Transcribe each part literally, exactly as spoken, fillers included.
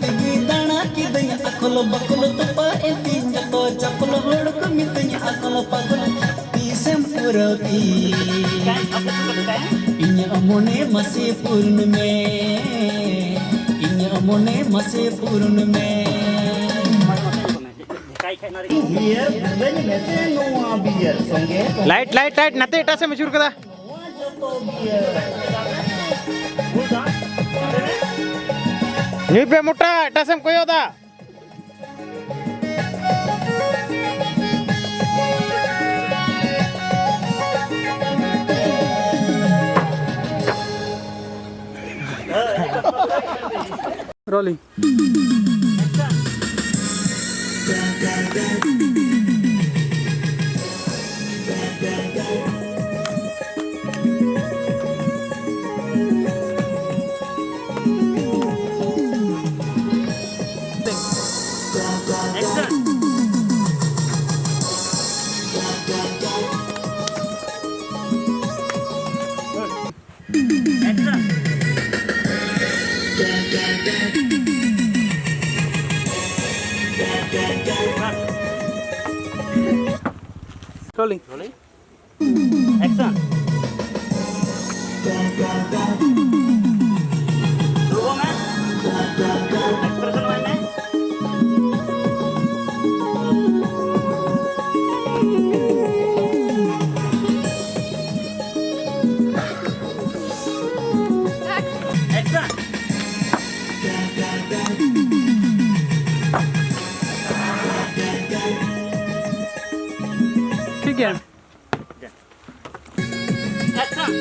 ᱛᱮᱜᱮ ᱫᱟᱬᱟ ᱠᱤᱫᱟᱹᱧ ᱟᱠᱚᱞ ᱵᱟᱠᱚᱞ ᱛᱚᱯᱟ ᱮᱱᱛᱤᱧ ᱡᱚᱛᱚ ᱪᱟᱯᱚᱞ ᱦᱚᱲ ᱠᱚ ᱢᱤᱛᱟᱹᱧ ᱟᱠᱚᱞ ᱯᱟᱜᱚᱞ ᱛᱤᱥᱮᱢ ᱯᱩᱨᱟᱹᱣ ᱛᱤᱧ᱾ ᱤᱧᱟᱹᱜ ᱢᱚᱱᱮ ᱢᱟᱥᱮ ᱯᱩᱨᱱ ᱢᱮ, ᱤᱧᱟᱹᱜ ᱢᱚᱱᱮ ᱢᱟᱥᱮ ᱯᱩᱨᱱ ᱢᱮ᱾ ᱵᱤᱭᱟᱨ ᱵᱷᱩᱸᱜᱟᱹᱧ ᱢᱮᱥᱮ ᱱᱚᱣᱟ ᱵᱤᱭᱟᱨ ᱥᱚᱸᱜᱮ᱾ ᱞᱟᱭᱤᱴ, ᱞᱟᱭᱤᱴ, ᱞᱟᱭᱤᱴ, ᱱᱟᱛᱮ ᱮᱴᱟᱜ ᱥᱮᱫ ᱮᱢ ᱟᱹᱪᱩᱨ ᱠᱟᱫᱟ᱾ ᱧᱩᱭ ᱯᱮ ᱢᱚᱴᱟ, ᱮᱴᱟᱜ ᱥᱮᱫ ᱮᱢ ᱠᱚᱭᱚᱜ ᱫᱟ᱾ ᱨᱳᱞᱤᱝ᱾ ᱨᱳᱞᱤᱝ᱾ ᱨᱳᱞᱤᱝ᱾ ᱮᱠᱥᱚᱱ᱾ ᱨᱩᱣᱟᱹ ᱢᱮ᱾ ᱮᱠᱥᱯᱨᱮᱥᱚᱱ ᱮᱢᱟᱭ ᱢᱮ᱾ ᱮᱠᱥᱚᱱ᱾ ᱴᱷᱤᱠ ᱜᱮᱭᱟ᱾ ᱮᱠᱥᱚᱱ᱾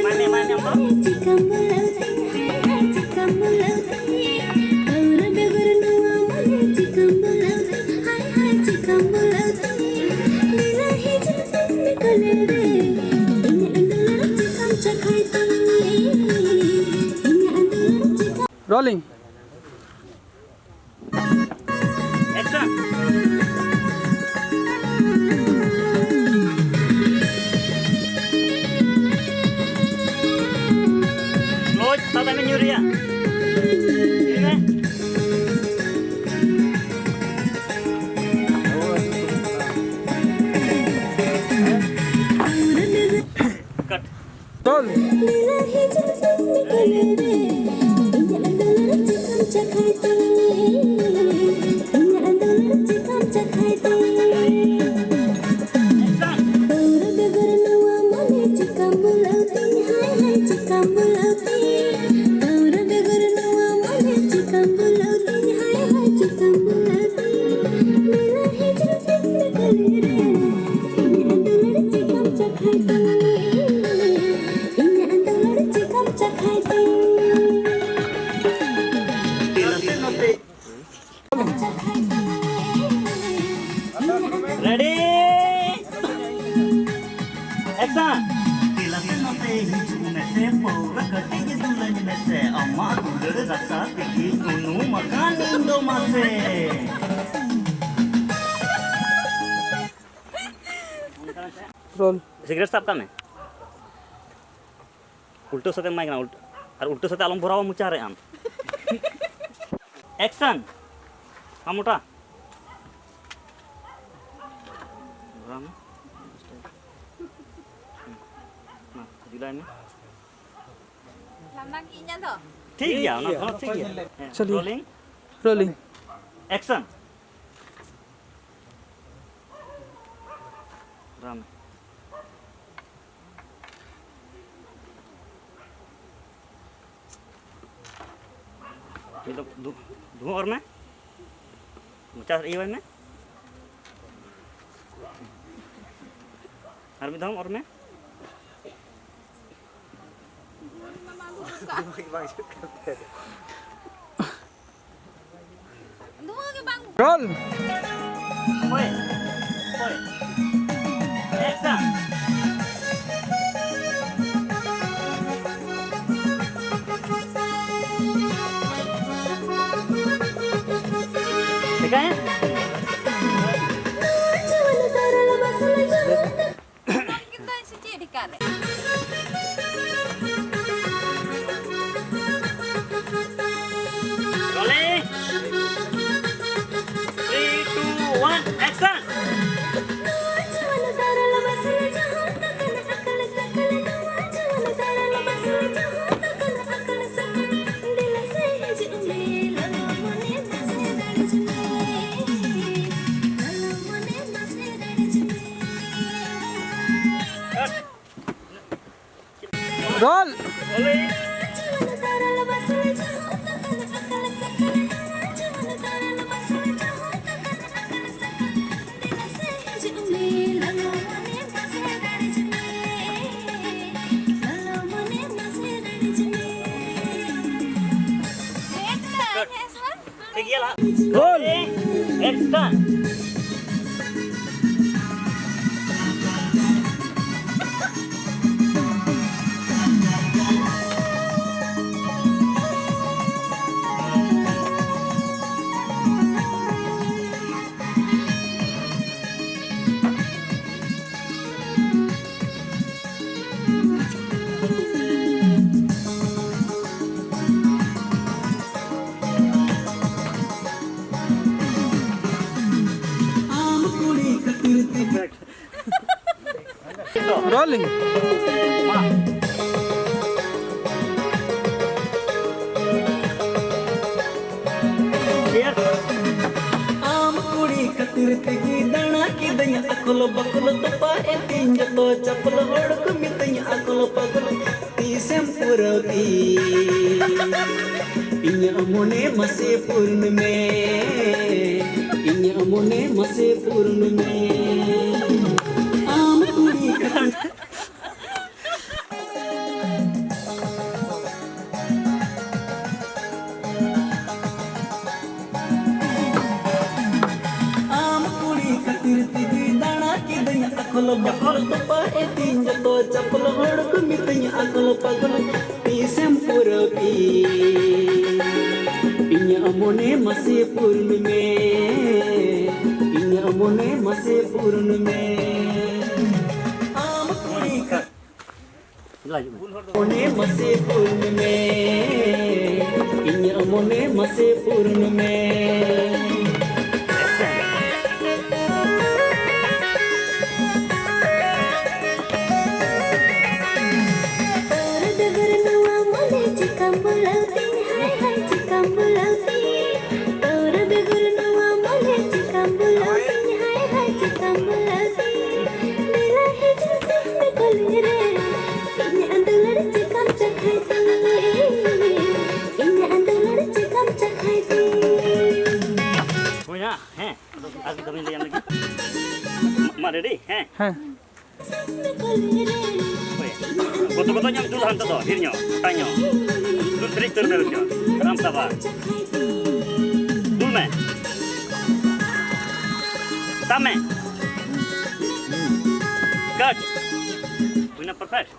ᱢᱟᱱᱮ, ᱢᱟᱱᱮ, ᱢᱟᱱᱮ᱾ ᱨᱳᱞᱤᱝ᱾ ᱮᱠᱥᱚᱱ᱾ ᱯᱟᱹᱣᱨᱟᱹ ᱵᱮᱜᱚᱨ ᱱᱚᱣᱟ ᱢᱚᱱᱮ ᱪᱤᱠᱟᱢ ᱵᱩᱞᱟᱹᱣ ᱛᱤᱧ, ᱦᱟᱭ ᱦᱟᱭ ᱪᱤᱠᱟᱢ ᱵᱩᱞᱟᱹᱣ ᱛᱤᱧ᱾ ᱯᱟᱹᱣᱨᱟᱹ ᱵᱮᱜᱚᱨ ᱱᱚᱣᱟ ᱢᱚᱱᱮ ᱪᱤᱠᱟᱢ ᱵᱩᱞᱟᱹᱣ ᱛᱤᱧ, ᱦᱟᱭ ᱦᱟᱭ ᱪᱤᱠᱟᱢ ᱵᱩᱞᱟᱹᱣ ᱛᱤᱧ᱾ ᱢᱮᱞᱟ ᱦᱤᱡᱩᱜ ᱛᱤᱧ ᱛᱟᱹᱠᱞᱤ ᱨᱮ, ᱤᱧᱟᱹᱜ ᱫᱩᱞᱟᱹᱲ ᱪᱤᱠᱟᱢ ᱪᱟᱠᱷᱟᱭ ᱛᱤᱧ, ᱤᱧᱟᱹᱜ ᱫᱩᱞᱟᱹᱲ ᱪᱤᱠᱟᱢ ᱪᱟᱠᱷᱟᱭ ᱛᱤᱧ᱾ Ready, action. ᱫᱮᱞᱟ ᱥᱮ ᱱᱚᱛᱮ ᱦᱤᱡᱩᱜ ᱢᱮᱥᱮ, ᱯᱟᱹᱣᱨᱟᱹ ᱠᱟᱹᱴᱤᱡ ᱜᱮ ᱫᱩᱞᱟᱹᱧ ᱢᱮᱥᱮ, ᱟᱢᱟᱜ ᱫᱩᱞᱟᱹᱲ ᱨᱟᱥᱟ ᱛᱮᱜᱮ ᱩᱱᱩᱢ ᱟᱠᱟᱱ ᱤᱧ ᱫᱚ ᱢᱟᱥᱮ᱾ ᱨᱳᱞ᱾ ᱥᱤᱜᱟᱨᱮᱴ ᱥᱟᱵ ᱠᱟᱜ ᱢᱮ᱾ ᱩᱞᱴᱟᱹ ᱥᱟᱛᱮ ᱮᱢᱟᱭ ᱠᱟᱱᱟ, ᱩᱞᱴᱟᱹ, ᱟᱨ ᱩᱞᱴᱟᱹ ᱥᱟᱛᱮ ᱟᱞᱚᱢ ᱵᱷᱚᱨᱟᱣᱟ ᱢᱚᱪᱟ ᱨᱮ ᱟᱢ᱾ ᱮᱠᱥᱚᱱ! ᱟᱢ ᱢᱚᱴᱟ᱾ ᱵᱷᱚᱨᱟᱣ ᱢᱮ᱾ ᱢᱟ, ᱡᱩᱞᱟᱭ ᱢᱮ᱾ ᱞᱟᱸᱫᱟ ᱠᱮᱫ ᱤᱧ ᱟᱫᱚ᱾ ᱴᱷᱤᱠ ᱜᱮᱭᱟ, ᱚᱱᱟ ᱦᱚᱸ ᱴᱷᱤᱠ ᱜᱮᱭᱟ᱾ ᱦᱮᱸ, ᱪᱚᱞᱤᱭᱮ᱾ ᱨᱳᱞᱤᱝ᱾ ᱨᱳᱞᱤᱝ᱾ ᱮᱠᱥᱚᱱ! ᱵᱷᱚᱨᱟᱣ ᱢᱮ᱾ ᱢᱤᱫ ᱫᱚᱢ ᱫᱷᱩ-, ᱫᱷᱩᱣᱟᱹ ᱚᱨ ᱢᱮ᱾ ᱢᱚᱪᱟ ᱤᱭᱟᱹ ᱢᱮ᱾ ᱟᱨ ᱢᱤᱫ ᱫᱷᱟᱣ ᱚᱨ ᱢᱮ᱾ ᱫᱷᱩᱣᱟᱹ ᱜᱮ ᱵᱟᱝ᱾ ᱨᱳᱞ᱾ ᱦᱳᱭ᱾ ᱦᱳᱭ᱾ ᱮᱠᱥᱚᱱ᱾ ᱪᱮᱠᱟᱭᱮᱱ? ᱠᱤᱱᱛᱩ ᱥᱮ ᱪᱮᱫ ᱰᱷᱮᱠᱟ ᱨᱮ? Rolling. Three, two, one, action. Roll. ᱴᱷᱤᱠ ᱜᱮᱭᱟ, ᱞᱟᱦᱟ᱾ Roll. Action. Rolling. ᱟᱢ ᱠᱩᱲᱤ ᱠᱷᱟᱹᱛᱤᱨ ᱛᱮᱜᱮ ᱫᱟᱬᱟ ᱠᱤᱫᱟᱹᱧ ᱟᱠᱚᱞ ᱵᱟᱠᱚᱞ ᱛᱚᱯᱟ ᱮᱛᱤᱧ ᱡᱚᱛᱚ ᱪᱟᱯᱚᱞ ᱦᱚᱲ ᱠᱚ ᱢᱤᱛᱟᱹᱧ ᱟᱠᱚᱞ ᱯᱟᱜᱚᱞ ᱛᱤᱥᱮᱢ ᱯᱩᱨᱟᱹᱣ ᱛᱤᱧ ᱤᱧᱟᱹᱜ ᱢᱚᱱᱮ ᱢᱟᱥᱮ ᱯᱩᱨᱱ ᱢᱮ ᱤᱧᱟᱹᱜ ᱢᱚᱱᱮ ᱢᱟᱥᱮ ᱯᱩᱨᱱ ᱢᱮ ᱟᱢ ᱠᱩᱲᱤ ᱠᱷᱟᱹᱛᱤᱨ ᱟᱢ ᱠᱩᱲᱤ ᱠᱷᱟᱹᱛᱤᱨ ᱛᱮᱜᱮ ᱫᱟᱬᱟ ᱠᱤᱫᱟᱹᱧ ᱟᱠᱚᱞ ᱵᱟᱠᱚᱞ ᱛᱚᱯᱟ ᱮᱛᱤᱧ ᱡᱚᱛᱚ ᱪᱟᱯᱚᱞ ᱦᱚᱲ ᱠᱚ ᱢᱤᱛᱟᱹᱧ ᱟᱠᱚᱞ ᱯᱟᱜᱚᱞ ᱛᱤᱥᱮᱢ ᱯᱩᱨᱟᱹᱣ ᱠᱤ ᱤᱧᱟᱹᱜ ᱢᱚᱱᱮ ᱢᱟᱥᱮ ᱯᱩᱨᱱ ᱢᱮ ᱤᱧᱟᱹᱜ ᱢᱚᱱᱮ ᱢᱟᱥᱮ ᱯᱩᱨᱱ ᱢᱮ ᱟᱢ ᱠᱩᱲᱤ ᱠᱷᱟᱹᱛᱤᱨ ᱢᱚᱱᱮ ᱢᱟᱥᱮ ᱯᱩᱨᱱ ᱢᱮ ᱤᱧᱟᱹᱜ ᱢᱚᱱᱮ ᱢᱟᱥᱮ ᱯᱩᱨᱱ ᱢᱮ ᱛᱚᱨ ᱰᱚᱜᱚᱨ ᱱᱚᱣᱟ ᱢᱚᱱᱮ ᱪᱤᱠᱟᱢ ᱵᱩᱞᱟᱹᱣ ᱛᱤᱧ ᱦᱟᱭ ᱦᱟᱭ ᱪᱤᱠᱟᱢ ᱵᱩᱞᱟᱹᱣ ᱛᱤᱧ ᱛᱚᱨ ᱰᱚᱜᱚᱨ ᱱᱚᱣᱟ ᱢᱚᱱᱮ ᱪᱤᱠᱟᱢ ᱵᱩᱞᱟᱹᱣ ᱛᱤᱧ ᱦᱟᱭ ᱦᱟᱭ ᱪᱤᱠᱟᱢ ᱵᱩᱞᱟᱹᱣ ᱛᱤᱧ ᱫᱮᱞᱟ ᱦᱤᱡᱩᱜ ᱢᱮ ᱠᱚᱞᱮ ᱨᱮ ᱤᱧᱟᱹᱜ ᱫᱩᱞᱟᱹᱲ ᱨᱮᱰᱤ? ᱦᱮᱸ᱾ ᱦᱮᱸ᱾ ᱦᱳᱭ᱾ ᱠᱚᱛᱚ ᱠᱚᱛᱚ ᱧᱚᱜ ᱫᱩᱞ ᱦᱟᱱᱛᱮ ᱫᱚ, ᱰᱷᱮᱨ ᱧᱚᱜ, ᱢᱚᱴᱟ ᱧᱚᱜ᱾ ᱫᱩᱞ ᱯᱮᱨᱮᱡ ᱩᱛᱟᱹᱨ ᱢᱮ ᱵᱚᱞᱪᱚ᱾ ᱟᱨᱟᱢ ᱥᱟᱵᱟ᱾ ᱫᱩᱞ ᱢᱮ᱾ ᱥᱟᱵ ᱢᱮ᱾ ᱠᱟᱴ᱾ ᱦᱩᱭᱱᱟ perfect᱾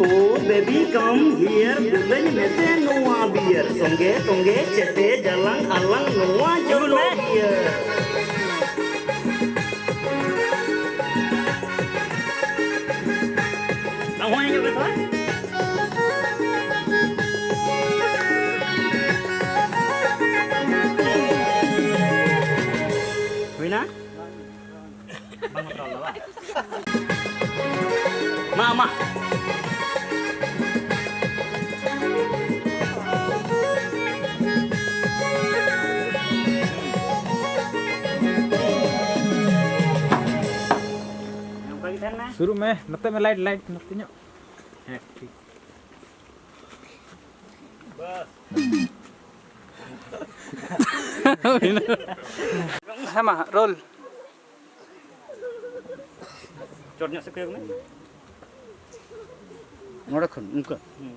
ᱳ ᱵᱮᱵᱤ ᱠᱟᱢ ᱦᱤᱭᱟᱨ, ᱫᱩᱞᱟᱹᱧ ᱢᱮᱥᱮ ᱱᱚᱣᱟ ᱵᱤᱭᱟᱨ, ᱥᱚᱸᱜᱮ ᱥᱚᱸᱜᱮ ᱪᱮᱯᱮ ᱡᱟᱞᱟᱝ ᱟᱞᱟᱝ ᱱᱚᱣᱟ ᱡᱚᱛᱚ ᱵᱤᱭᱟᱨ᱾ ᱟᱢ ᱦᱚᱸ ᱤᱧ ᱜᱮ ᱛᱚ? ᱦᱩᱭᱱᱟ? ᱵᱟᱝ ᱦᱟᱛᱟᱣ ᱞᱮᱫᱟ ᱵᱟᱝ? ᱢᱟ, ᱢᱟ᱾ ᱚᱱᱠᱟ ᱜᱮ ᱛᱟᱦᱮᱱ ᱢᱮ᱾ ᱥᱩᱨᱩᱜ ᱢᱮ, ᱱᱚᱛᱮ ᱢᱮ, ᱞᱟᱭᱤᱴ, ᱞᱟᱭᱤᱴ ᱱᱚᱛᱮ ᱧᱚᱜ᱾ ᱦᱮᱸ, ᱴᱷᱤᱠ᱾ ᱦᱮᱸ ᱢᱟ, ᱨᱳᱞ᱾ ᱪᱚᱴ ᱧᱚᱜ ᱥᱮᱫ ᱠᱚᱭᱚᱜ ᱢᱮ᱾ ᱱᱚᱰᱮ ᱠᱷᱚᱱ ᱚᱱᱠᱟ? ᱦᱩᱸ᱾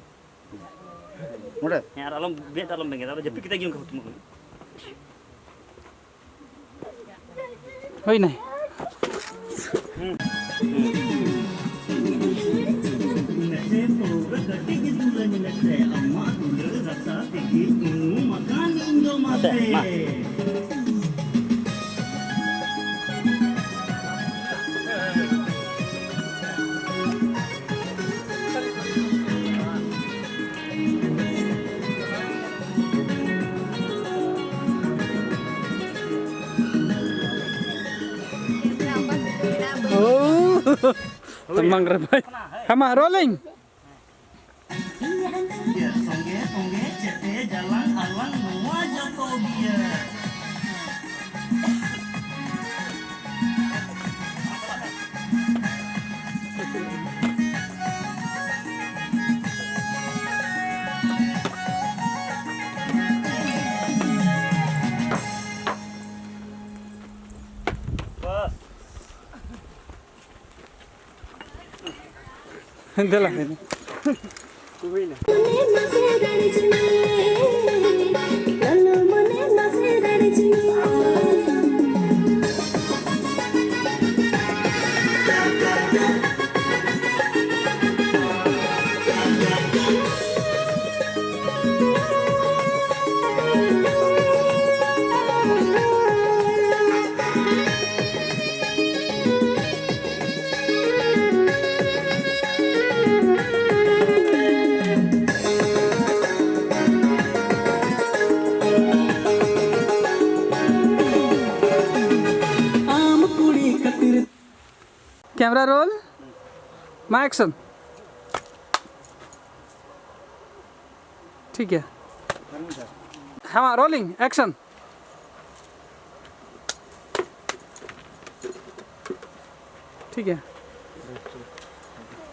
ᱱᱚᱰᱮ? ᱦᱮᱸ, ᱟᱨ ᱟᱞᱚᱢ, ᱢᱮᱫ ᱫᱚ ᱟᱞᱚᱢ ᱵᱮᱸᱜᱮᱫᱟ, ᱟᱫᱚ ᱡᱟᱹᱯᱤᱫ ᱠᱟᱛᱮ ᱜᱮ ᱚᱱᱠᱟ ᱦᱩᱛᱩᱢᱚᱜ ᱢᱮ᱾ ᱦᱩᱭᱱᱟ᱾ ᱦᱩᱸ᱾ ᱦᱩᱸ᱾ ᱢᱮᱥᱮ ᱯᱟᱹᱣᱨᱟᱹ ᱠᱟᱹᱴᱤᱡ ᱜᱮ ᱫᱩᱞᱟᱹᱧ ᱢᱮᱥᱮ, ᱟᱢᱟᱜ ᱫᱩᱞᱟᱹᱲ ᱨᱟᱥᱟ ᱛᱮᱜᱮ ᱩᱱᱩᱢ ᱟᱠᱟᱱ ᱤᱧ ᱫᱚ ᱢᱟᱥᱮ᱾ ᱢᱟ᱾ ᱛᱟᱢᱟᱝ ᱨᱮ ᱵᱷᱟᱭ᱾ ᱦᱟᱢᱟ ᱨᱳᱞᱤᱝ᱾ ᱥᱚᱸᱜᱮ ᱥᱚᱸᱜᱮ ᱪᱮᱯᱮ ᱡᱟᱞᱟᱝ ᱟᱞᱟᱝ ᱱᱚᱣᱟ ᱡᱚᱛᱚ ᱵᱤᱭᱟᱹ᱾ ᱫᱮᱞᱟ᱾ ᱟᱢ ᱠᱩᱲᱤ ᱠᱷᱟᱹᱛᱤᱨ᱾ ᱠᱮᱢᱮᱨᱟ ᱨᱳᱞ, ᱢᱟ ᱮᱠᱥᱚᱱ᱾ ᱴᱷᱤᱠ ᱜᱮᱭᱟ᱾ ᱦᱮᱸ, ᱢᱟ ᱨᱳᱞᱤᱝ, ᱮᱠᱥᱚᱱ᱾ ᱴᱷᱤᱠ ᱜᱮᱭᱟ᱾